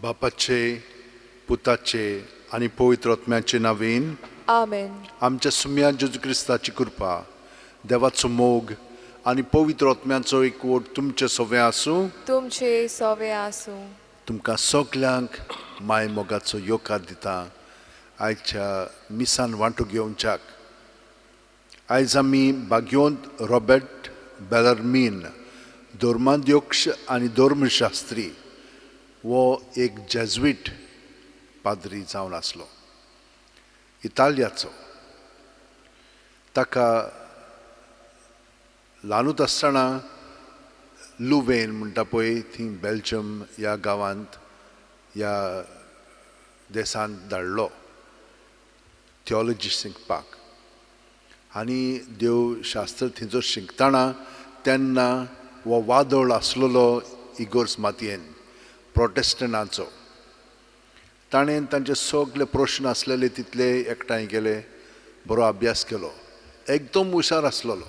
बापाचे, पुताचे आनी पवित्र आत्म्याचे नांवेन. आमेन. आमच्या सुम्या जेजू क्रिस्ताची कृपा, देवाचो मोग आनी पवित्र आत्म्याचो एकवट तुमचे सवें आसूं. तुमचे सोवे आसूं. तुमकां सगल्यांक माय मोगाचो येवकार दिता आयच्या मिसान वांटो घेवच्याक. आयज आमी भाग्योंत रॉबर्ट बेलरमीन, धर्माध्यक्ष आनी धर्मशास्त्री, हो एक जेज्वीट पाद्री जावन आसलो इतालियाचो. ताका ल्हानूच आसतना लुवेन म्हणटा पळय थंय बेल्जम ह्या गांवांत, ह्या देशांत धाडलो थियोलॉजी शिकपाक. आनी देवशास्त्र थंयसर शिकतना तेन्ना हो वादळ आसलेलो इगोर्स मातयेन प्रोटेस्टंटाचो. ताणें तांचे सगळे प्रश्न आसलेले तितले एकठांय केले, बरो अभ्यास केलो, एकदम हुशार आसलेलो.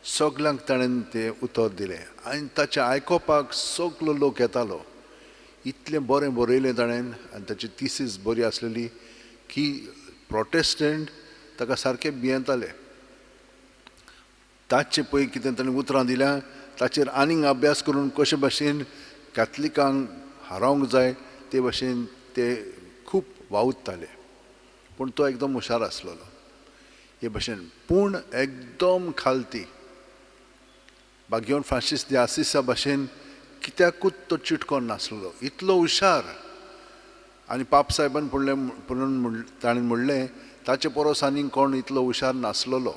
सगल्यांक ताणें तें उतर दिलें आनी ताचें आयकोपाक सगलो लोक येतालो. इतलें बरें बरयलें ताणें आनी ताची थिसीस बरी आसलेली की प्रोटेस्टंट ताका सारके भियेताले. ताचे पळय कितें ताणें उतरां दिल्या ताचेर आनीक अभ्यास करून कशे भाशेन कॅथलिकांक हारोवंक जाय ते भाशेन ते खूब वावुरताले. पूण तो एकदम हुशार आसलेलो हे भाशेन, पूण एकदम खालती बागेवन फ्रांसीस दे आसिसा भाशेन कित्याकूच तो चिटकोन नासलो, इतलो हुशार. आनी पाप साहेबान पडलें म्हणून ताणें म्हणलें ताचे परस आनीक कोण इतलो हुशार नासलेलो.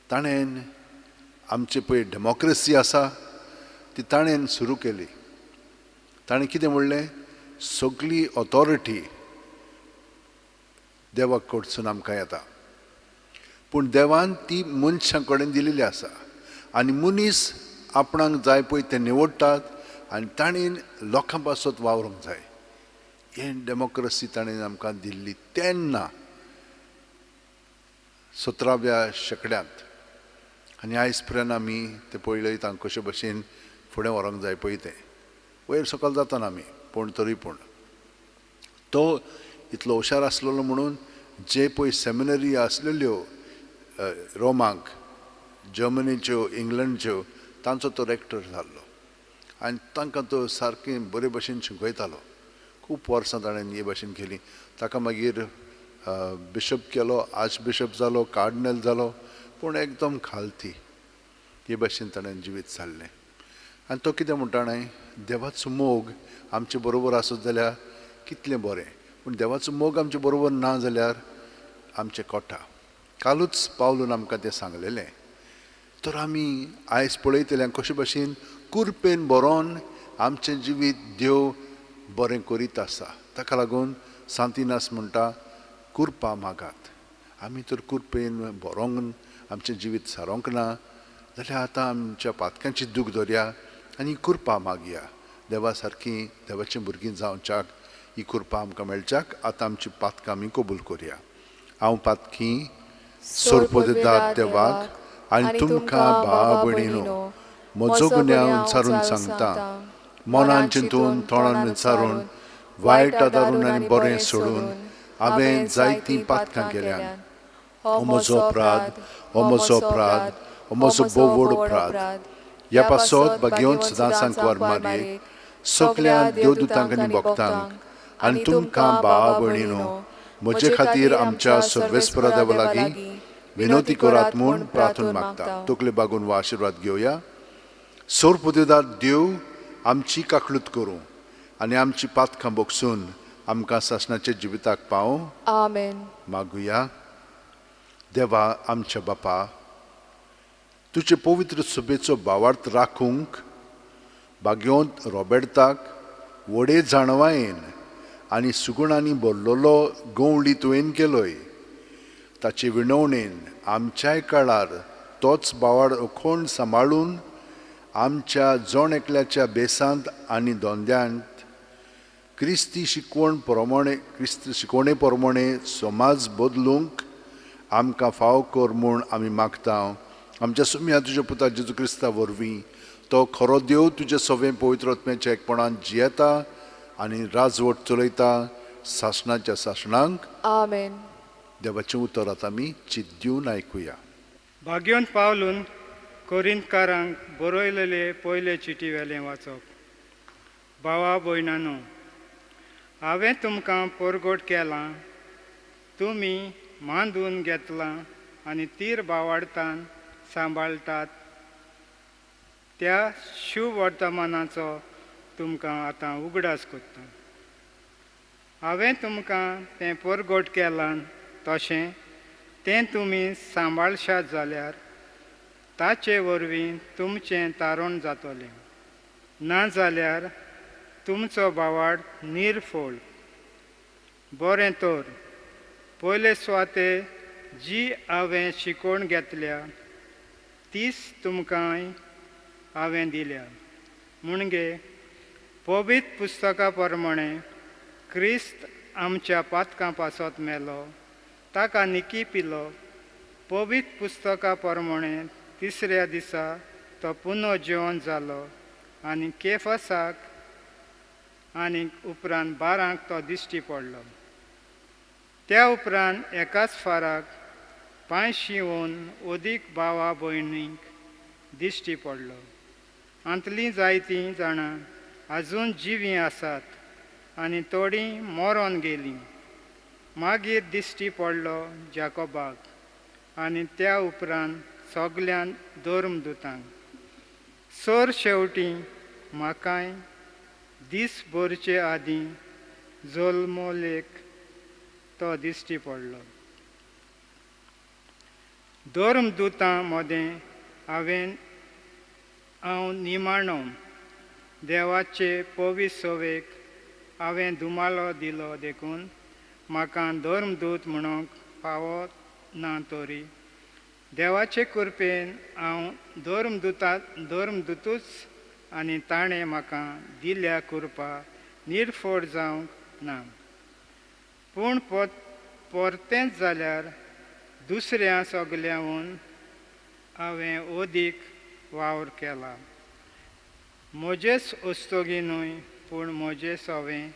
ताणें आमचे पळय डेमोक्रेसी आसा ती ताणें सुरू केली. ताणें कितें म्हणलें, सगली ऑथॉरिटी देवा कडसून आमकां येता, पूण देवान ती मनशां कडेन दिलेली आसा आनी मनीस आपणाक जाय पळय ते निवडटात आनी ताणें लोकां पासत वावरूंक जाय. हें डेमोक्रेसी ताणें आमकां दिल्ली तेन्ना 17व्या शेंकड्यांत. आनी आयज पर्यंत आमी तें पळयता कशे भशेन फुडें व्हरोंक जाय पळय तें वयर सकयल जाताना आमी, पूण तरी पूण तो इतलो हुशार आसलेलो म्हणून जे पळय सेमिनरी आसलेल्यो रोमाक, जर्मनीच्यो, इंग्लंडच्यो, तांचो तो रेक्टर जाल्लो आनी तांकां तो सारकें बरे भशेन शिकयतालो. खूब वर्सां ताणें हे भशेन केली. ताका मागीर बिशप केलो, आर्च बिशप जालो, कार्डिनल जालो, पूण एकदम खालती हे भशेन ताणें जिवीत सारलें. आनी तो कितें म्हणटा न्हय, देवाचो मोग आमचे बरोबर आसत जाल्यार कितलें बरें, पूण देवाचो मोग आमचे बरोबर ना जाल्यार आमचें कोटा. कालूच पावलून आमकां तें सांगलेलें. तर आमी आयज पळयतले कशे भशेन कुरपेन बरोवन आमचें जिवीत देव बरें करीत आसा. ताका लागून सांतिनास म्हणटा कुरपा मागात. आमी तर कुरपेन बरोवंक आमचें जिवीत सारोवंक ना जाल्यार आतां आमच्या पातकांची दूख धरया आनी कुरपा मागया. देवा सारकी देवाची भुरगीं जावच्याक ही कुरपा आमकां मेळच्याक आतां आमची पातकां आमी कबूल करया. हांव पातकी सोरपोदेदाद देवाक आनी तुमकां भाव भयणीनो म्हजो गुन्यांव विचारून सांगता. मनान चिंतून, तोंडान विचारून, वायट आदारून आनी बरें सोडून हांवें जायतीं पातकां केल्यान. हो म्हजो अपराध, हो म्हजो अपराध, हो म्हजो भोव व्हड अपराध. ह्या पासत भाग्योन सदां सांकवार मारये, सगल्या देवदूतांक आनी भक्तांक आनी तुमकां भावा भयणीनो म्हजे खातीर आमच्या सर्वेस्परा देवा लागीं विनवती करात म्हूण प्रार्थून मागता. तकले बागून हो आशिर्वाद घेवया. सोरपुदेदार देव आमची काकलूत करूं आनी आमची पातकां बोगसून आमकां सासणाच्या जिविताक पावूं. आमेन. मागुया. देवा आमच्या बापा, तुजे पवित्र सभेचो भावार्थ राखूंक भाग्योंत रॉबर्टाक व्हडे जाणवायेन आनी सुगुणांनी भरलेलो गंवळी तुवें केलोय. ताचे विणवणेन आमच्याय काळार तोच भावार्थ अखोंड सांबाळून आमच्या जण एकल्याच्या बेसांत आनी धंद्यांत क्रिस्ती शिकवण प्रमाणे, क्रिस्त शिकवणे प्रमाणे समाज बदलूंक आमकां फाव कर म्हूण आमी मागता. आमच्या सुम्या तुज्या पुता जेजू क्रिस्ता वरवीं, तो खरो देव तुजे सवें पवित्र आत्म्याच्या एकपणान जियेता आनी राजवट चलयता सासणाच्या सासणांक. आमेन. देवाचें उतर आतां आमी चित दिवन आयकुया. भाग्योन पावलून कोरिंतकारांक बरयलेले पयले चिटी वेलें वाचप. भावा भयणानो, हांवें तुमकां परगट केलां, तुमी मांदून घेतलां आनी तीर बावाडतान सांबाळटात त्या शुभवर्तमानाचो तुमकां आतां उगडास करता. हांवें तुमकां तें परगट केलां तशें तें तुमी सांबाळशात जाल्यार ताचे वरवीं तुमचें तारण जातलें, ना जाल्यार तुमचो बावाड निर्फळ. बरें तर पयले सुवाते जी हांवें शिकोवन घेतल्या तीच तुमकांय हांवें दिल्या, म्हणजे पवित्र पुस्तका प्रमाणे क्रिस्त आमच्या पातकां पासत मेलो, ताका निकी पिलो, पवित्र पुस्तका प्रमाणे तिसऱ्या दिसा तो पुनो जेवण जालो आनी केफसाक आनी उपरांत 12 तो दिश्टी पडलो. त्या उपरांत एकाच फाराक 500 अदीक भावा भयणींक दिश्टी पडलो. आंतलीं जायतीं जाणां आजून जिवीं आसात आनी थोडीं मरोन गेलीं. मागीर दिश्टी पडलो जाकोबाक आनी त्या उपरांत सगल्यान धर्मदुतांक. सर शेवटी म्हाकाय दीस भरचे आदीं जल्मलेक तो दिश्टी पडलो. धर्मदुतां मदें हांव निमाणो देवाचे पवित्र सवेक हांवें दुमालो दिलो, देखून म्हाका धर्मदूत म्हणूंक फावो ना, तरी देवाचे कृपेन हांव धर्मदुतूच आनी ताणें म्हाका दिल्या कृपा निर्फळ जावंक ना. पूण परतेंच जाल्यार दुसऱ्या सगल्याहून हांवें अदीक वावर केला. म्हजेच उस्तोगी न्हय, पूण म्हजें सवें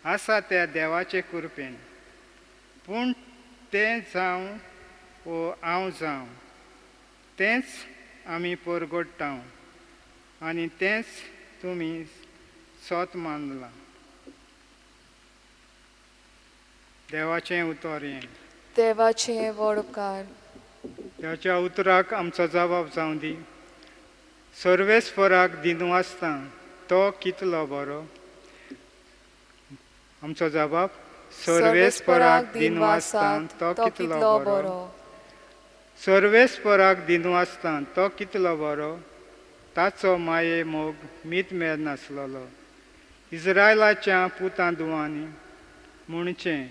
आसा त्या देवाचे कृपेन. पूण तें जावं वो हांव जावं, तेंच आमी परगट्टा आनी तेंच तुमी सत मानलां. देवाचें उतर हें. देवाचें व्हड उपकार. देवाच्या उतराक आमचो जबाब जावं दी. सर्वेस्पराक दिनवासता तो कितलो बरो. आमचो जबाब, सर्वेस्पराक दिनवासता तो कितलो बरो. सर्वेस्पराक दिनवासता तो कितलो बरो, ताचो माये मोग मीत मेर नासलेलो. इस्रायलाच्या पुतां दुवांनी म्हणचें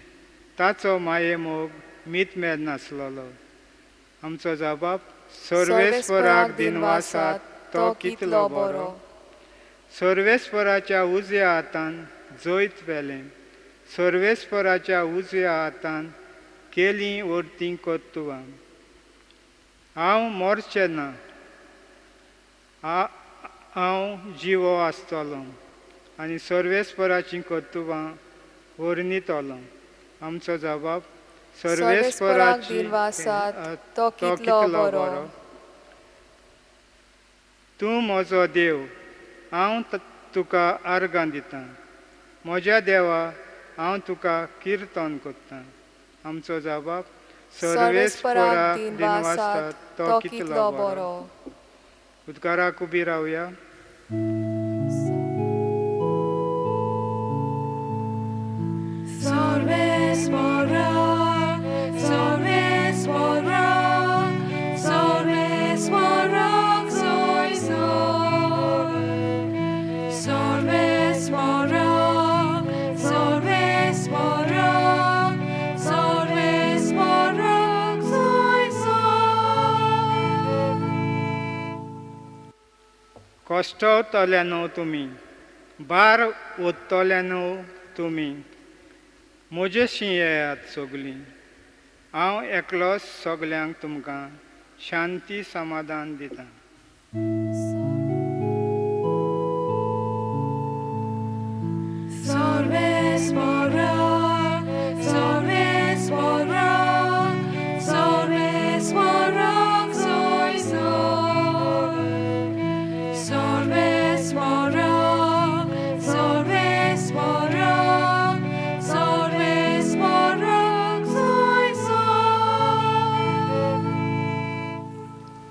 ताचो माये मोग मीत मेर नासलेलो. आमचो जबाब, सर्वेस्पराक दिनवासात तो कितलो बरो. सर्वेस्पराच्या उजव्या हातान जैत व्हेलें, सर्वेस्पराच्या उजव्या हातान केलीं वर्तीं कर्तुवां. हांव मरचें ना, हांव जिवो आसतलो आनी सर्वेस्पराचीं कर्तुवां वर्णितलो. आमचो जबाब, सर्वेस्पराक दिनवासात तो कितलो बरो. तूं म्हजो देव, हांव तुका आर्गां दितां. म्हज्या देवा, हांव तुका किर्तन करतां. आमचो जबाब, सर्वेस्पराक दिनवासात तो कितलो बरो. उदकाराक उबी रावया. कश्टवतल्यानो तुमी, बार ओत्तल्यानो तुमी, म्हजेशी येयात सगलीं. हांव एकलोच सगल्यांक तुमकां शांती समाधान दितां.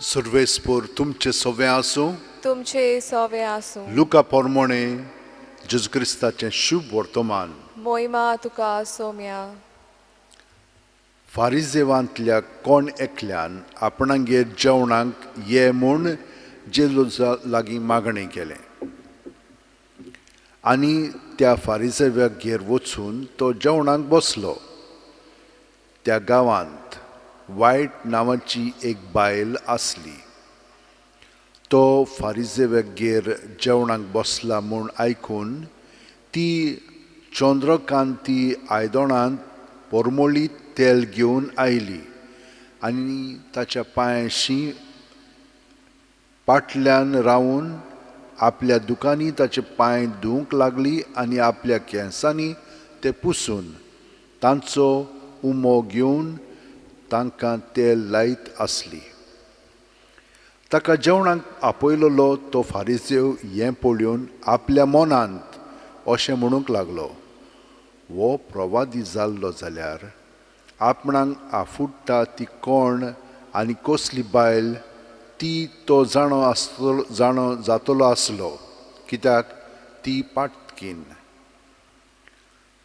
सर्वेस्पोर तुमचे सवे आसूं. तुमचे सोवे आसूं. लुका पोरमोणे जेजू क्रिस्ताचें शुभ वर्तमान. मोहिमा तुका सोम्या. फारिजेवांतल्या कोण एकल्यान आपणागेर जेवणाक ये म्हूण जेजूच्या लागीं मागणें केलें आनी त्या फारिजेवागेर वचून तो जेवणाक बसलो. त्या गांवांत वायट नांवाची एक बायल आसली. तो फारिजेवागेर जेवणाक बसला म्हूण आयकून ती चंद्रकांती आयदणांत परमळी तेल घेवन आयली आनी ताच्या पांयांशी पाटल्यान रावन आपल्या दुकांनी ताचे पांय धुवंक लागली आनी आपल्या केंसांनी ते पुसून तांचो उमो घेवन तांकां तेल लायत आसली. ताका जेवणाक आपयलोलो तो फारिजेव हें पळोवन आपल्या मनांत अशें म्हणूंक लागलो, हो प्रवादी जाल्लो जाल्यार आपणाक आफुडटा ती कोण आनी कसली बायल ती तो जाणो आसतलो जाणो जातलो आसलो, कित्याक ती पाटकीन.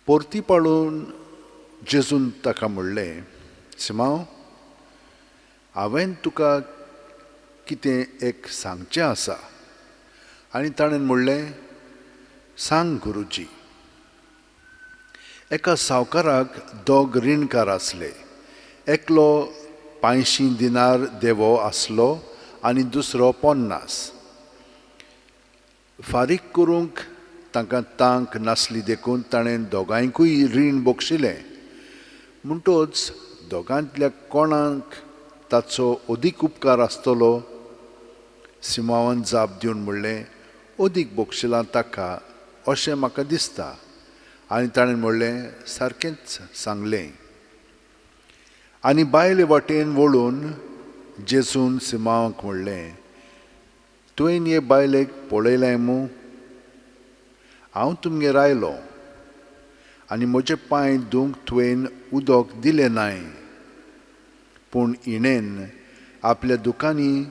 परती पाळून जेजून ताका म्हणलें, सिमांव, हांवें तुका कितें एक सांगचें आसा. आनी ताणें म्हणलें, सांग गुरुजी. एका सावकाराक दोग रिणकार आसले. एकलो 500 दिनार देवो आसलो आनी दुसरो 50. फारीक करूंक तांकां तांक नासली देखून ताणें दोगांयकूय रीण बक्षिलें. म्हणटच दोगांतल्या कोणाक ताचो अदीक उपकार आसतलो? सिमांवान जाप दिवन म्हणलें, अदीक बक्षिलां ताका अशें म्हाका दिसता. आनी ताणें म्हणलें, सारकेंच सांगलें. आनी बायले वाटेन वळून जेजून सिमांवाक म्हणलें, तुवें हे बायलेक पळयलें मू? हांव तुमगेर आयलो आनी म्हजे पांय धुवंक तुवें उदक दिलें नाय, पूण हिणेन आपल्या दुकांनी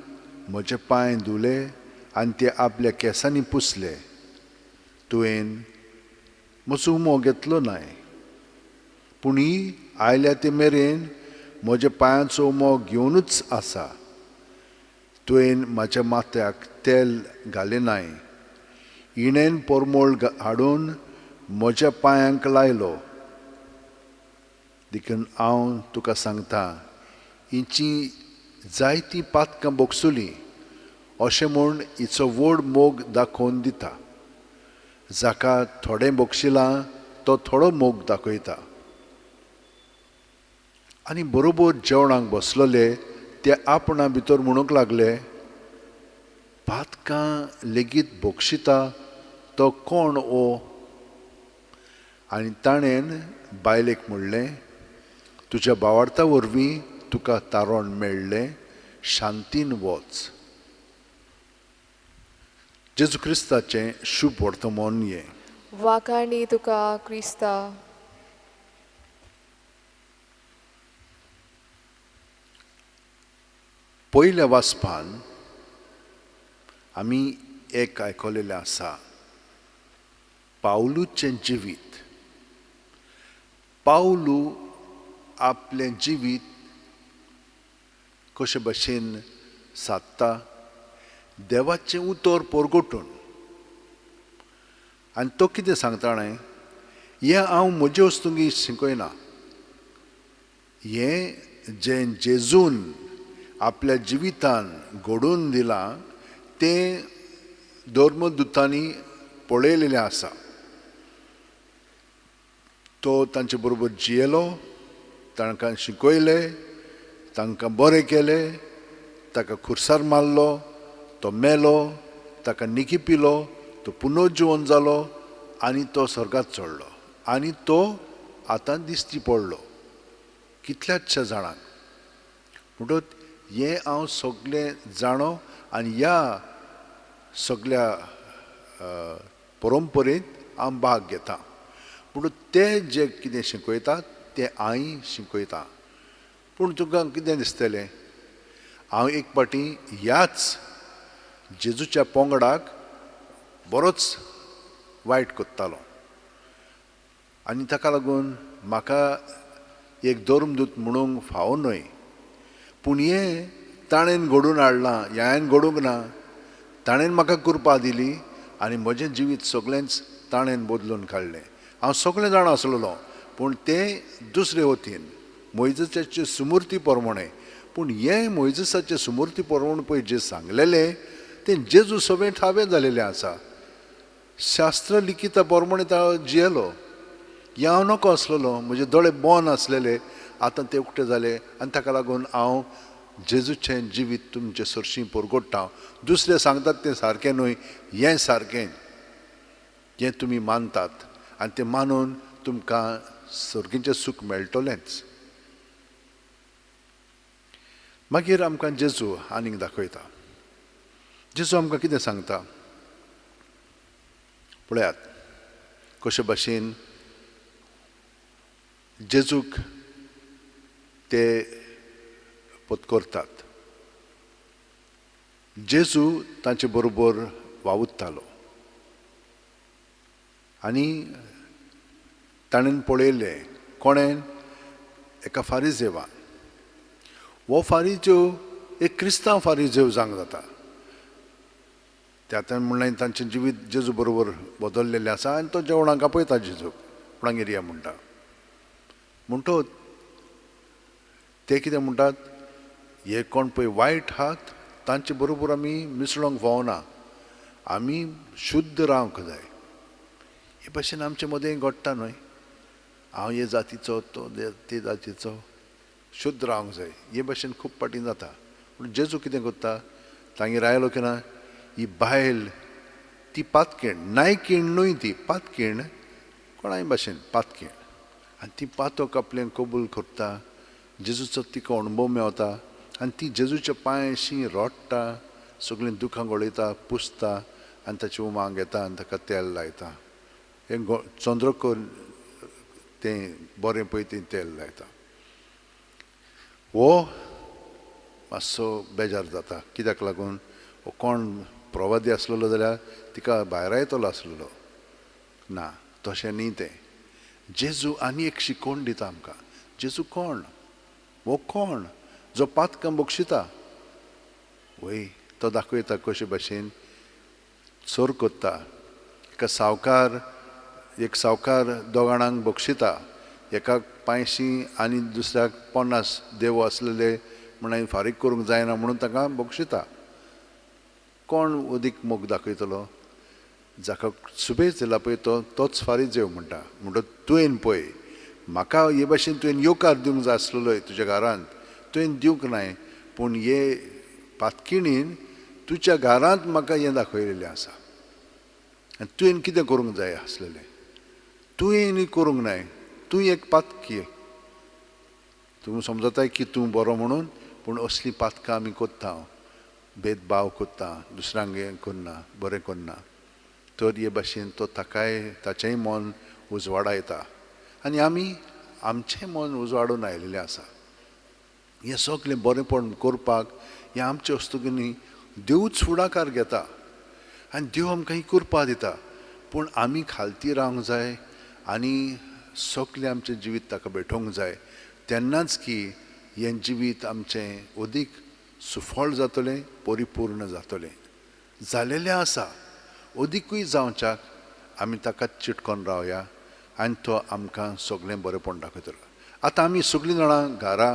म्हजे पांय धुले आनी ते आपल्या केंसांनी पुसले. तुवें म्हजो उमो घेतलो नाय, पूण ही आयल्या ते मेरेन म्हज्या पांयांचो उमो घेवनूच आसा. तुवें म्हज्या माथ्याक तेल घालें नाय, हिणेन परमळ हाडून म्हज्या पांयांक लायलो. देखून हांव तुका सांगता, हिची जायतीं पातकां बोगसुलीं अशें म्हूण हिचो व्हड मोग दाखोवन दिता. जाका थोडें बक्षिलां तो थोडो मोग दाखयता. आनी बरोबर जेवणाक बसलोले ते आपणा भितर म्हणूंक लागले, पातकां लेगीत बक्षिता तो कोण ओ? आनी ताणें बायलेक म्हणलें, तुज्या भावार्था वरवीं तुका तारण मेळ्ळें, शांतीन वच. जेजू क्रिस्ताचें शुभ वर्तमान हें. वाखाणी तुका क्रिस्ता. पयल्या वाचपान आमी एक आयकलेलें आसा, पावलूचें जिवीत. पावलू आपलें जिवीत कशे भशेन सादता, देवाचें उतर परगटून. आनी तो कितें सांगता न्हय, हें हांव म्हजे वस्तुंगी शिकयना, हें जें जेजून आपल्या जिवितान घडोवन दिलां तें धर्मदुतांनी पळयलेलें आसा. तो तांचे बरोबर जियेलो, तांकां शिकयले, तांकां बरें केलें, ताका खुर्सार मारलो, तो मेलो, ताका निकी पिलो, तो पुनर्जिवन जालो आनी तो स्वर्गात चडलो आनी तो आतां दिश्टी पडलो कितल्याचशा जाणांक. म्हणटच हें हांव सगळें जाणो आनी ह्या सगळ्या परंपरेंत हांव भाग घेता. पूण ते जे कितें शिकयतात तें हांय शिकयता. पूण तुका कितें दिसतलें, हांव एक पाटी ह्याच जेजूच्या पोंगडाक बरोच वायट कोत्तालो आनी ताका लागून म्हाका एक धर्मदूत म्हणूंक फावो न्हय, पूण हें ताणें घडून हाडलां, ह्यान घडूंक ना. ताणें म्हाका कृपा दिली आनी म्हजें जिवीत सगळेंच ताणें बदलून काडलें. हांव सगळें जाणा आसलेलो, पूण तें दुसरे वतीन मोयजेसाचे सुमुर्ती प्रमाणें. पूण हें मोयजेसाचे सुमुर्ती प्रमाण पळय जें सांगलेलें तें जेजू सगळें ठावें जालेलें आसा. शास्त्र लिखिता प्रमाणें तो जियेलो. हें हांव नको आसलेलो, म्हजे दोळे बंद आसलेले, आतां ते उक्ते जाले आनी ताका लागून हांव जेजूचें जिवीत तुमचे सरशीं परगोडटा. दुसरे सांगतात तें सारकें न्हय, हें सारकें, हें तुमी मानतात आनी तें मानून तुमकां सर्गीचें सूख मेळटलेंच. मागीर आमकां जेजू आनीक दाखयता. जेजू आमकां कितें सांगता पळयात, कशे भाशेन जेजूक ते पत्करतात. जेजू तांचे बरोबर वावुरतालो आनी ताणें पळयलें कोणें, एका फारिजेवान. हो फारिजेव एक क्रिस्तांव फारिजेव जावंक जाता. ते आतां म्हणलें तांचें जिवीत जेजू बरोबर बदललेलें आसा आनी तो जेवणाक आपयता जेजूक, कोणागेर या म्हणटा. म्हणटोच ते कितें म्हणटात, हे कोण पळय वायट आहात तांचे बरोबर आमी मिसळोंक फावना, आमी शुद्ध रावंक जाय. हे भाशेन आमचे मदें घडटा न्हय, हांव हे जातीचो, तो ते जातीचो, शुद्ध रावंक जाय. हे भाशेन खूब फाटीं जाता. पूण जेजू कितें करता, तांगेर आयलो की ना, ही बायल ती पातकीण, नायकीण न्हय, ती पातकीण, कोणाय भाशेन पातकीण. आनी ती पातक आपलें कबूल करता, जेजूचो तिका अणभव मेवता आनी ती जेजूच्या पांयशी रडटा, सगळीं दुखां गळयता, पुसता आनी ताची उमांग घेता आनी ताका तेल लायता. हें चंद्रकोर तें बरें पळय तें तेल लायता. हो मातसो बेजार जाता, कित्याक लागून हो कोण प्रवादी आसलेलो जाल्यार तिका भायरायतलो आसलेलो. ना, तशें न्ही तें. जेजू आनी एक शिकवण दिता आमकां. जेजू कोण, हो कोण जो पातकां बक्षिता वय, तो दाखयता कशे भाशेन चोर करता. एका सावकार, एक सावकार दोगाणांक बक्षिता, एकाक 500 आनी दुसऱ्याक 50 देव आसलेले म्हणून फारीक करूंक जायना म्हणून ताका बक्षिता. कोण अदीक मोग दाखयतलो, जाका सुबेज दिला पळय तो तोच फारीजेव म्हणटा. म्हणटा तुवें पळय म्हाका हे भाशेन तुवें येवकार दिवंक जाय आसलेलो तुज्या घरांत, तुवें दिवंक नाय, पूण हे पातकिणीन तुज्या घरांत म्हाका हें दाखयलेलें आसा आनी तुवें कितें करूंक जाय आसलेलें, तुवें करूंक नाय, तूं एक पातकी, तूं समजताय की तूं बरो म्हणून, पूण असलीं पातकां आमी कोत्ता, भेदभाव कोत्ता, दुसऱ्यांक हें करना, बरें करना. तर हे भाशेन तो ताकाय ताचेंय मन उजवाडायता आनी आमी आमचें मन उजवाडून आयिल्लें आसा. हें सगळें बरेंपण करपाक हें आमचे हस्तुकींनी देवूच फुडाकार घेता आनी देव आमकां ही कृपा दिता. पूण आमी खालती रावंक जाय आनी सगळें आमचें जिवीत ताका भेटोवंक जाय, तेन्नाच की हें जिवीत आमचें अदीक सुफळ जातलें, परिपूर्ण जातलें. जालेलें आसा, अदिकूय जावच्याक आमी ताका चिटकोन रावया आनी तो आमकां सगळें बरेंपण दाखयतलो. आतां आमी सगळीं जाणां घरा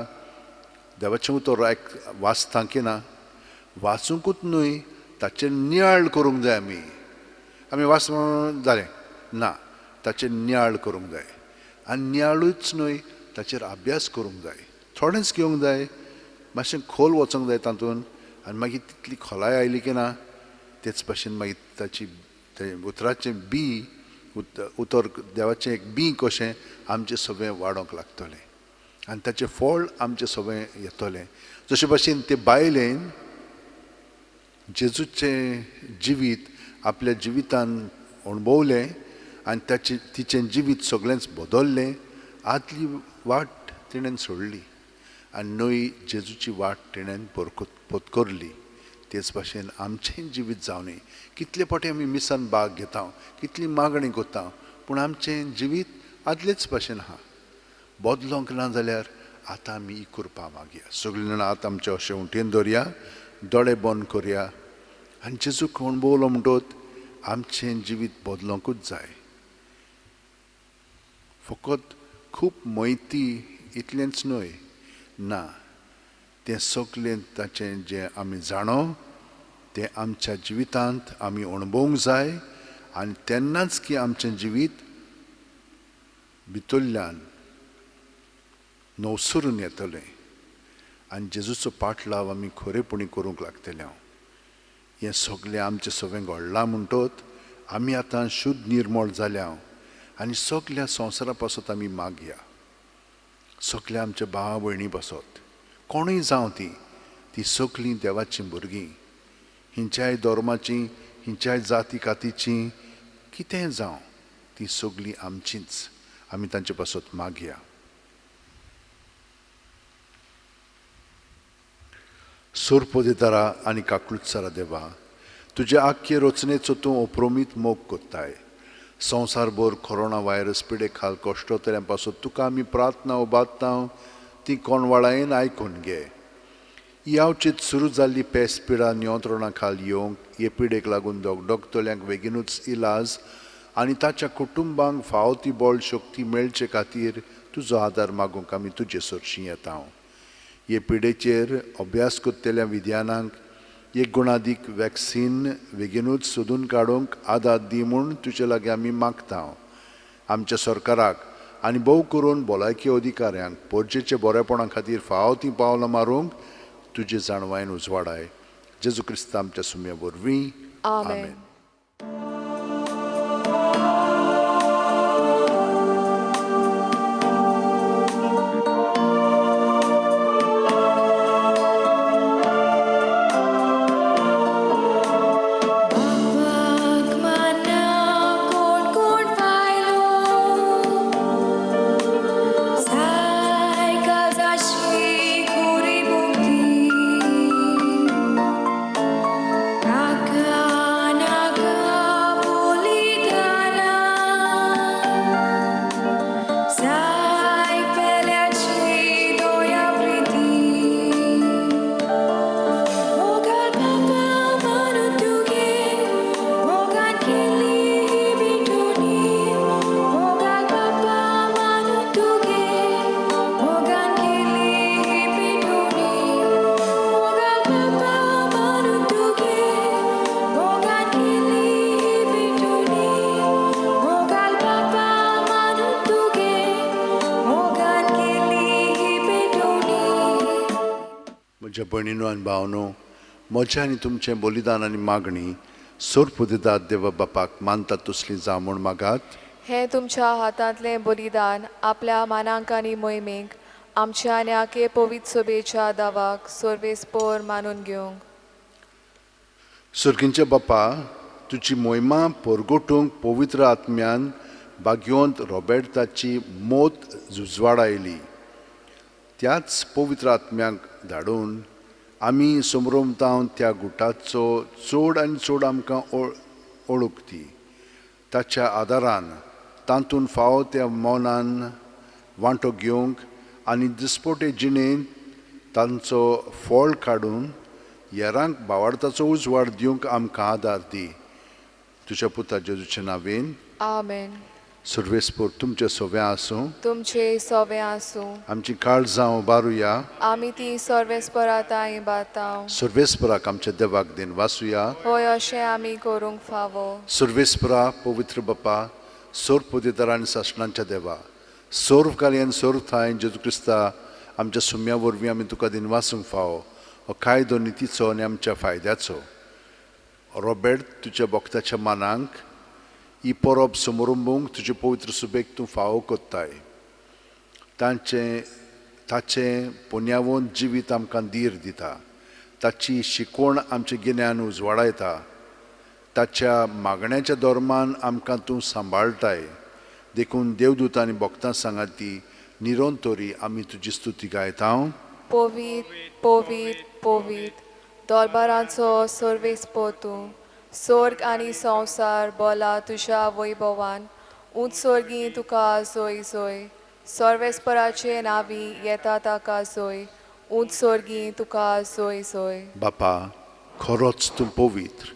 देवाचें उतर आयक वाचता की ना, वाचुंकूच न्हय, ताचेर नियाळ करूंक जाय. आमी आमी वाच जालें ना, ताचेर नियाळ करूंक जाय आनी नियाळूच न्हय, ताचेर अभ्यास करूंक जाय. थोडेंच घेवंक जाय, मातशें खोल वचोंक जाय तातूंत आनी मागीर तितली खोलाय आयली की ना, तेच भाशेन मागीर ताची तें उतराचें बी, उतर देवाचें एक बी कशें आमचें सगळें वाडोवंक लागतलें आनी ताचें फळ आमचें सगळें येतलें. जशे भाशेन ते बायलेन जेजूचें जिवीत आपल्या जिवितान अणभवलें आनी ताचें तिचें जिवीत सगळेंच बदल्लें. आदली वाट तिणें सोडली आनी न्हय जेजूची वाट तेणेन पत्करली. तेच भाशेन आमचें जिवीत जावनी. कितले फावटी आमी मिसान भाग घेता, कितली मागणी करता, पूण आमचें जिवीत आदलेच भाशेन आहा, बदलोंक ना जाल्यार आतां आमी ही कृपा मागया. सगळीं जाणां आतां आमचे अशें उंटयेन दवरया, दोळे बंद करया आनी जेजूक अणभवलो म्हणटत आमचें जिवीत बदलोंकूच जाय. फकत खूब म्हायती इतलेंच न्हय ना, तें सगलें ताचें जें आमी जाणो तें आमच्या जिवितांत आमी अणभवूंक जाय आनी तेन्नाच की आमचें जिवीत भितरल्यान नवसरून येतलें आनी जेजूचो पाटलाव आमी खरेपणी करूंक लागतले. हांव हें सगलें आमचें सगळें घडलां म्हणटत आमी आतां शुद्ध निर्मळ जाल्या आनी सगल्या संवसारा पासत आमी मागया, सगल्या आमच्या भावा भयणी पासत, कोणूय जावं ती, ती सगलीं देवाचीं भुरगीं, हिंच्याय धर्माचीं, हिंच्याय जाती कातीचीं, कितेंय जावं ती सगलीं आमचींच. आमी तांचे पासत मागया. सोरपोदेतारा आनी काकलुत्सारा देवा, तुज्या आख्खे रचनेचो तूं अप्रोमीत मोग कोत्ताय. संवसारभर कोरोना व्हायरस पिडे खाल कश्टतल्यां पासून तुका आमी प्रार्थना उबारता, ती कोणवाळायेन आयकून घे. ही आवचीत सुरू जाल्ली पेस पिडा नियंत्रणा खाल येवंक हे पिडेक लागून दगदगतल्यांक बेगीनूच इलाज आनी ताच्या कुटुंबांक फावो ती बळ शक्ती मेळचे खातीर तुजो आदार मागूंक आमी तुजे सरशीं येता. हे पिडेचेर अभ्यास करतल्या विज्ञानांक एक गुणादीक वॅक्सीन बेगीनूच सोदून काडूंक आदार दी म्हूण तुजे लागीं आमी मागता. आमच्या सरकाराक आनी भोव करून भलायकी अधिकाऱ्यांक पोरजेच्या बरेपणा खातीर फावो तीं पावलां मारूंक तुजे जाणवायेन उजवाडाय. जेजू क्रिस्ता आमच्या सुम्या वरवीं, आमेन. म्हज्या भयणीनो आनी भावनो, म्हजें आनी तुमचें बलिदान आनी मागणी सोरपुदेदाद देवा बापाक मानता तसली जावं म्हूण मागात. हें तुमच्या हातांतलें बलिदान आपल्या मानांक आनी मोहिमेक आमच्या आनी आखे पवित्र सभेच्या दावाक सर्वेस्पोर मानून घेवंक. सर्गींच्या बापा, तुजी मोहिमा परगटूंक पवित्र आत्म्यान भाग्यवंत रॉबर्टाची मोत झुजवाडायली. त्याच पवित्र आत्म्याक धाडून आमी समरोमतावन त्या गुटाचो चड आनी चड आमकां ओळखती. ताच्या आदारान तातूंत फावो त्या मनान वांटो घेवंक आनी दिसपोटे जिणेंत तांचो फळ काडून हेरांक भावार्थाचो उजवाड दिवंक आमकां आदार दी. तुज्या पुता जेजूच्या नांवेन, आमेन. सर्वेस्पोर तुमचे सोव्या आसूं, तुमचे सोवे आसूं. आमची काळजां उबारुया, आमी ती सर्वेस्परा ताई बाताव. सर्वेस्पराक आमच्या देवाक दिन वासुया. होय, अशें आमी करूंक फावो. सर्वेस्परा पवित्र बापा, सोरपोदेदार आनी सासणांच्या देवा, सर्व कार्यान सर्व थांय जेजू क्रिस्ता आमच्या सुम्या वरवीं आमी तुका दिन वासूंक फावो. हो कायदो नितीचो आनी आमच्या फायद्याचो. रॉबर्ट, तुज्या भक्ताच्या मानांक ही परब समरंबूंक तुजे पवित्र सुबेक तूं फावो कोत्ताय. तांचें ताचें पुण्यावंत जिवीत आमकां धीर दिता. ताची शिकवण आमचें गिन्यान उजवाडायता. ताच्या मागण्याच्या धर्मान आमकां तूं सांबाळटाय. देखून देवदूत आनी भक्तां सांगात ती निरंतरी आमी तुजी स्तुती गायता. पवीत पवीत पवीत दरबाराचो सर्वेस्पोर तूं स्वर्ग आनी संवसार बोला तुज्या वैभवान उंच स्वर्गी तुका जोय जोय सर्वेस्पराचे नावी येता ताका जोय उंच स्वर्गी तुका जोय जोय. बापा, खरोच तूं पवित्र,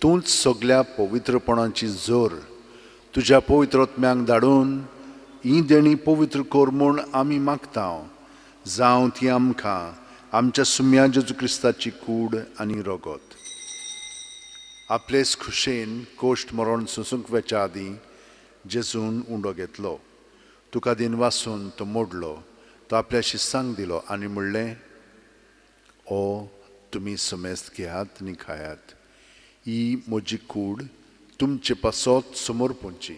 तूंच सगल्या पवित्रपणाची जोर. तुज्या पवित्र आत्म्यांक धाडून हीं देणीं पवित्र कर म्हूण आमी मागता, जावं ती आमकां आमच्या सुम्या जेजू क्रिस्ताची कूड आनी रगत. आपलेच खुशेन कश्ट मरण सोंसूंक वेच्या आदीं जेजून उंडो घेतलो, तुका दिनवासून तो मोडलो, तो आपल्या शिसांक दिलो आनी म्हणलें, हो तुमी समेस्त घेयात आनी खायात, ही म्हजी कूड तुमचे पासत समर्पणची.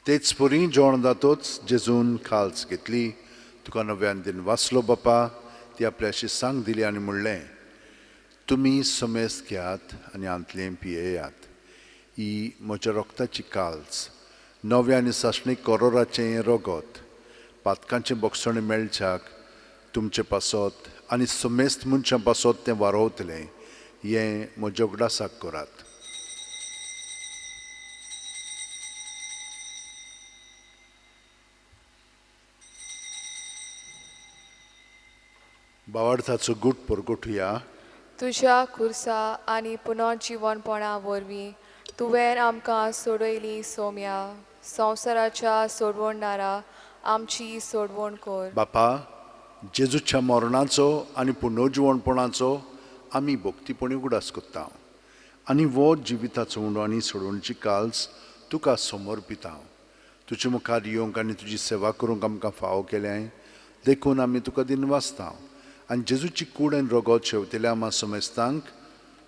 तेच परी जेवण जातोच जेजून खाल्स घेतली, तुका नव्यान दिन वाचलो बापा, ती आपल्या शिसांक दिली आनी म्हणलें, तुमी समेस्त घेयात आनी हांतलें पियेयात, ही म्हज्या रक्ताची काल्स, नव्या आनी सासणीक करोराचें रगत, पातकांचें बक्षणें मेळच्याक तुमचे पासत आनी समेस्त मनशां पासत तें वारोवतलें, हें म्हज्या उगडासाक करात. भावार्थाचो गूट परगटुया. तुज्या खुर्सा आनी पुनर्जिवनपणा वरवीं तुवें आमकां सोडयली सोम्या, संवसाराच्या सोडवणदारा आमची सोडवण कर. बापा, जेजूच्या मरणाचो आनी पुनर्जिवणपणाचो आमी भक्तीपणी उगडास करता आनी वो जिविताचो उंडो आनी सोडवणची काल्स तुका समर्पिता. तुजे मुखार येवंक आनी तुजी सेवा करूंक आमकां फावो केलें देखून आमी तुका दिनवासता आनी जेजूची कूड आनी रगत शेवतेल्या आमा समेस्तांक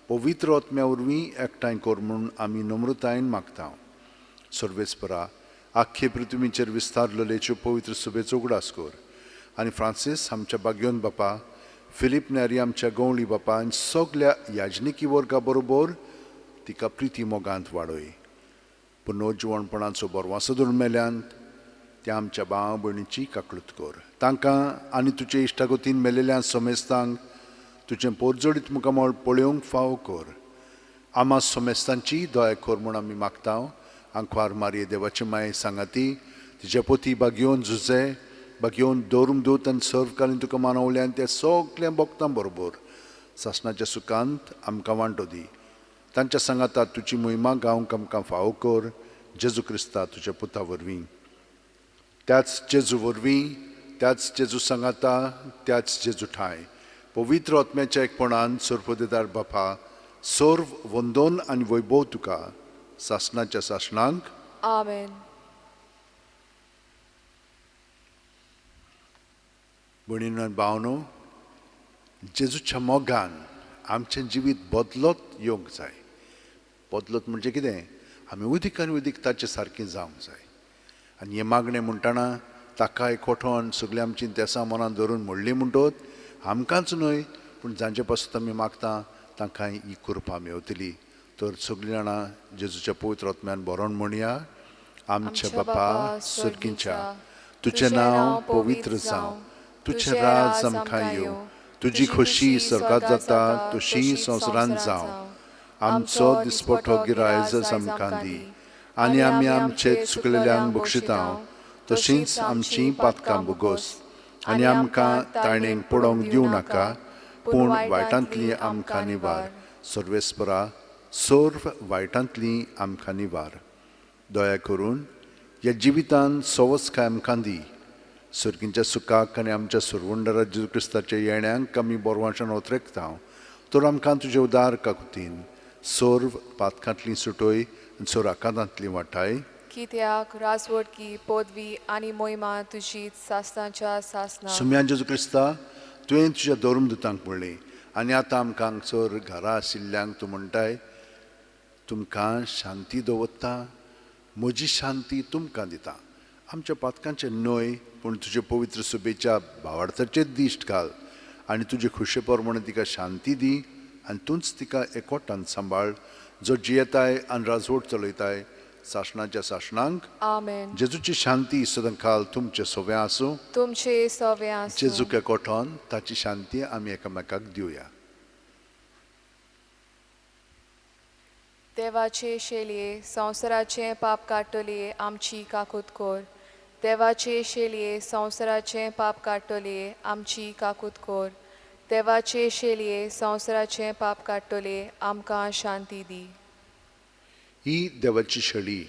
पवित्र आत्म्या वरवीं एकठांय कर म्हूण आमी नम्रतायेन मागता. सर्वेस्परा, आख्खे पृथ्वीचेर विस्तारलेल्यो पवित्र सभेचो उगडास कर आनी फ्रांसीस आमच्या बागयोन बापा, फिलीप नेरी आमच्या गवळी बापा आनी सगल्या याजनिकी वर्गा बरोबर तिका प्रिती मोगांत वाडय. पुनर्जिवणपणाचो बरवासो धरून मेल्यान त्या आमच्या भाव भयणीची काकळूत कर. तांकां आनी तुजे इश्टागतीन मेलेल्या समेस्तांक तुजें पोरजोडीत मुखामळ पळोवंक फावो कर. आमा समेस्तांची दया कर म्हूण आमी मागता. आंकवार मारये देवाची माये सांगाती तिच्या पोती बागयोवन झुजे बागयोवन दवरूंक दूत आनी सर्वकालीन तुका मानवल्यान त्या सगल्या भक्तां बरोबर सासणाच्या सुखांत आमकां वांटो दी. तांच्या सांगाता तुजी मोहिमा गावंक आमकां फावो कर, जेजू क्रिस्ता तुज्या पुता वरवीं. त्याच जेजू वरवीं, त्याच जेजू सांगाता, त्याच जेजू ठांय पवित्र आत्म्याच्या एकपणान सर्वदेदार बापा, सर्व वंदन आनी वैभव तुका सासणाच्या सासणांक. आमेन. भयणीनो आनी भावनो, जेजूच्या मोगान आमचें जिवीत बदलत येवंक जाय. बदलत म्हणजे कितें, आमी उदीक आनी उदीक ताचे सारकें जावंक जाय. आनी हें मागणें म्हणटना ताका एकवठोन सगळीं आमचीं तेसां मनां धरून म्हणलीं म्हणटत आमकांच न्हय पूण जांचे पासून आमी मागता तांकां ही कृपा मेवतली. तर सगळीं जाणां जेजूच्या पवित्र आत्म्यान बरोवन म्हणया, आमच्या बापा सर्गींच्या, तुजें नांव पवित्र जावं, तुजें राज आमकां येवं, तुजी खोशी स्वर्गांत जाता तशी संवसारांत जावं. आमचो दिसपटो गिरायज आमकां दी आनी आमी आमचे चुकलेल्यांक बक्षिता तशींच आमचीं पातकां भोगोस आनी आमकां ताणेक पडोवंक दिवं नाका पूण वायटांतली आमकां निवार. सर्वेस्परा, सर्व वायटांतली आमकां निवार. दया करून ह्या जिवितान सवसकाय आमकां दी. सर्गींच्या सुखाक आनी आमच्या सुरवंडरा जेजू क्रिस्ताच्या येण्यांक आमी बरवांशान ओतरेकता. तर आमकां तुजे उदार काकुतीन सर्व पातकांतली सुटय आनी सर्व आकांतांतली वाटाय. कित्याक राजवटकी पदवी आनी मोहिमा तुजी सासणाच्या सासणां. सुम्या जेजू क्रिस्ता, तुवें तुज्या धर्मदूतांक म्हणलें आनी आतां आमकां हांगसर घरा आशिल्ल्यांक तूं म्हणटाय, तुमकां शांती दवरता, म्हजी शांती तुमकां दिता. आमच्या पातकांचें न्हय पूण तुजे पवित्र सभेच्या भावार्थाचेर दिश्ट घाल आनी तुजे खुशे प्रमाणे तिका शांती दी आनी तूंच तिका एकवटान सांबाळ, जो जियेताय आनी राजवट चलयताय सासणाच्या सासणांक. आमेन. जेजूची शांती सदांकाल तुमचे सोवे आसूं. तुमचे सवे आसूं. जेजूक एकवटोन ताची शांती आमी एकामेकाक दिवया. देवाचे शेलये संवसाराचें पाप काडटली आमची काकूत कोर. देवाचे शेलये संवसाराचें पाप काडटली आमची काकूत कोर. देवाचे शेलये संवसाराचें पाप काडटली आमकां शांती दी. ही देवाची शेळी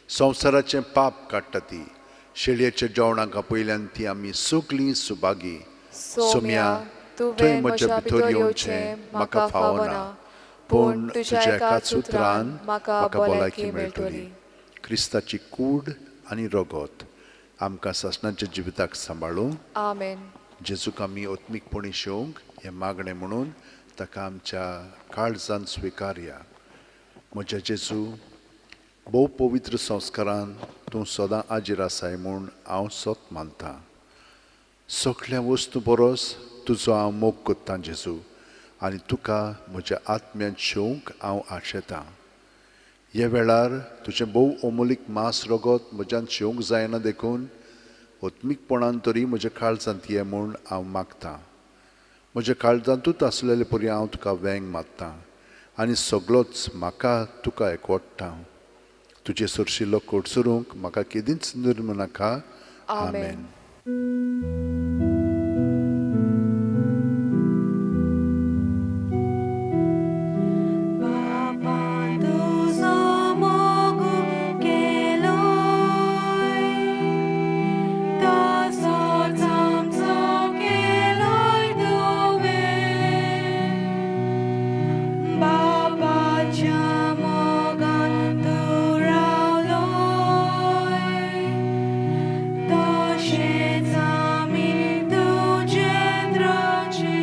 संवसाराचें पाप काडटा ती. शेळयेच्या जेवणाक आपयल्यान ती आमी सगळीं सुभागी. सोम्या, तुवें म्हज्या भितर येवचें म्हाका फावना, पूण तुज्या एकाच उतरान म्हाका भलायकी मेळटली. क्रिस्ताची कूड आनी रगत आमकां सासणाच्या जिविताक सांबाळूं. आमेन. जेजूक आमी आत्मीकपणी शेवंक हें मागणें म्हणून ताका आमच्या काळजान स्विकारया. म्हज्या जेजू, भोव पवित्र संस्कारान तूं सदां आजीर आसाय म्हूण हांव सत मानतां. सगळ्या वस्तू परस तुजो हांव मोग कोत्तां जेजू, आनी तुका म्हज्या आत्म्यांत शेवंक हांव आशेतां. ह्या वेळार तुजें भोव अमोलीक मांस रगत म्हज्यान शेवंक जायना, देखून आत्मीकपणान तरी म्हज्या काळजांत ये म्हूण हांव मागतां. म्हज्या काळजांतूच आसलेले परी हांव तुका वेंग मारतां आनी सगळोच म्हाका तुका एकवटता. तुजे सरशिल्लो कडसरूंक म्हाका केदींच निर्मू नाका. आमेन. बापा तुजो मोग केलोय, तसोच आमचो केलोय तुवें. बापाच्या मोगान तूं रावलोय, तशेंच आमी तुजेंत रावचें.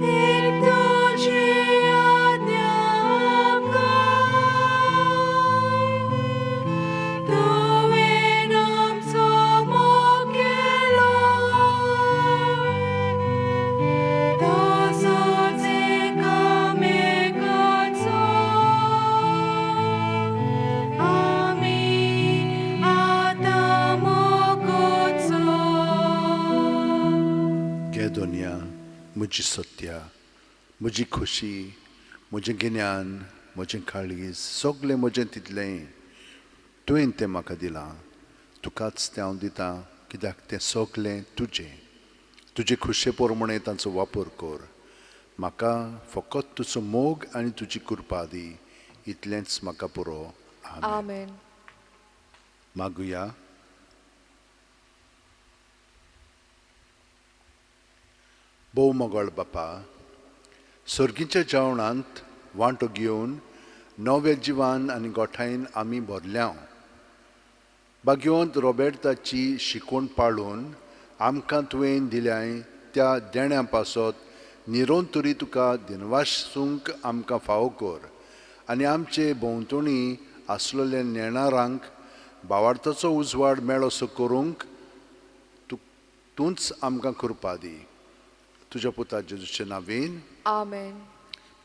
एक तुजी आज्ञा आमकां, तुवें आमचो मोग केलो, तसोच एकामेकाचो आमी आतां मोग करचो. घे दोनया, म्हजी सत्या, म्हजी खोशी, म्हजें गिन्यान, म्हजें काळीज, सगळें म्हजें तितलें तुवें तें म्हाका दिलां. तुकाच तें हांव दितां, कित्याक तें सगळें तुजें. तुजे खोशये प्रमाणें तांचो वापर कर. म्हाका फकत तुजो मोग आनी तुजी कृपा दी, इतलेंच म्हाका पुरो. आमेन. आमेन. मागुया. भोव मोगाळ बापा, सर्गीच्या जेवणांत वांटो घेवन नव्या जिवान आनी गोठायेन आमी भरल्या. भाग्यवंत रॉबेर्ताची शिकवण पाळून आमकां तुवें दिल्याय त्या देण्या पासत निरोन तरी तुका दिनवासूंक आमकां फावो कर, आनी आमचे भोंवतणी आसलेल्या नेणारांक भावार्थाचो उजवाड मेळोसो करूंक तूंच आमकां कृपा दी. तुज्या पुता जेजूचे नांवेन. आमेन.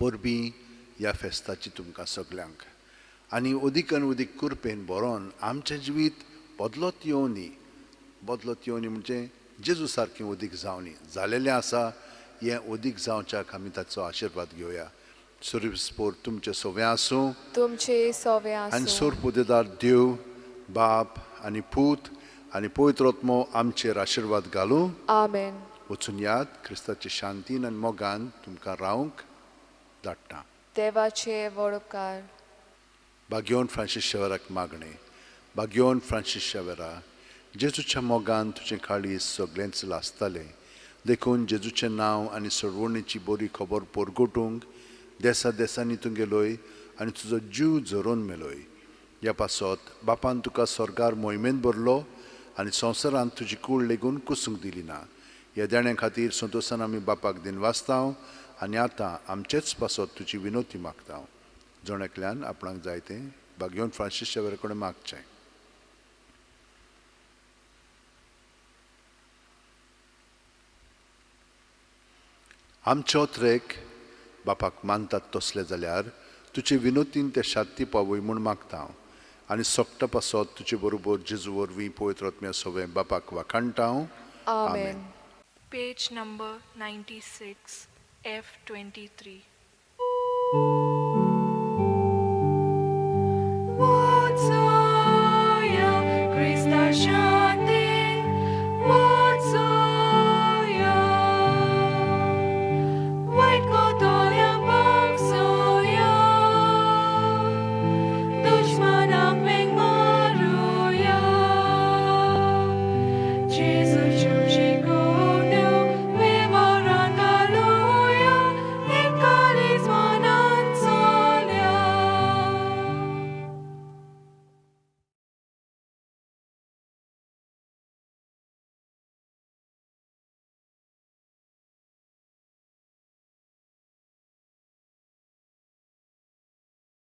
परबीं ह्या फेस्ताची तुमकां सगल्यांक, आनी अदीक आनी अदीक कृपेन बरोवन आमचें जिवीत बदलत येवनी. बदलत येवनी म्हणजे जेजू सारकें अदीक जावनी. जालेलें आसा हें अदीक जावच्याक आमी ताचो आशिर्वाद घेवया. सुरविस्पोर तुमचें सोवें आसूं. तुमचे सोवे आनी आसूं. सोरपुदेदार देव बाप आनी पूत आनी पवित्र आत्मो आमचेर आशिर्वाद घालूं. आमेन. वचून याद क्रिस्ताचे शांतीन आनी मोगान तुमकां रावंक धाडटा. देवाचे व्हड उपकार. भाग्योन फ्रांसीस शेवराक मागणें. भाग्योन फ्रांसीस शेवरा, जेजूच्या मोगान तुजें काळीज सगळेंच लासतालें, देखून जेजूचें नांव आनी सोडवणीची बरी खबर परगटूंक देसा देसांनी तूं गेलोय आनी तुजो जीव झरोवन मेलोय. ह्या पासत बापान तुका स्वर्गार मोहिमेंत भरलो आनी संवसारांत तुजी कूड लेगून कुसूंक दिली ना. ह्या देण्या खातीर संतोशान आमी बापाक दिनवासता आनी आतां आमचेच पासत तुजी विनोती मागता. जण एकल्यान आपणाक जाय तें भाग्योन फ्रांसीस शेवर कडेन मागचें. आमचो ट्रेक बापाक मानतात तसले जाल्यार, तुचे विनोतीन ते शात्ती पावय म्हण मागतांव, आनी सगटां पासत तुचे बरोबर जेजू वरवीं पवित्र आत्म्या सवें बापाक वाखाणतांव. आमेन. Page number 96, F 23.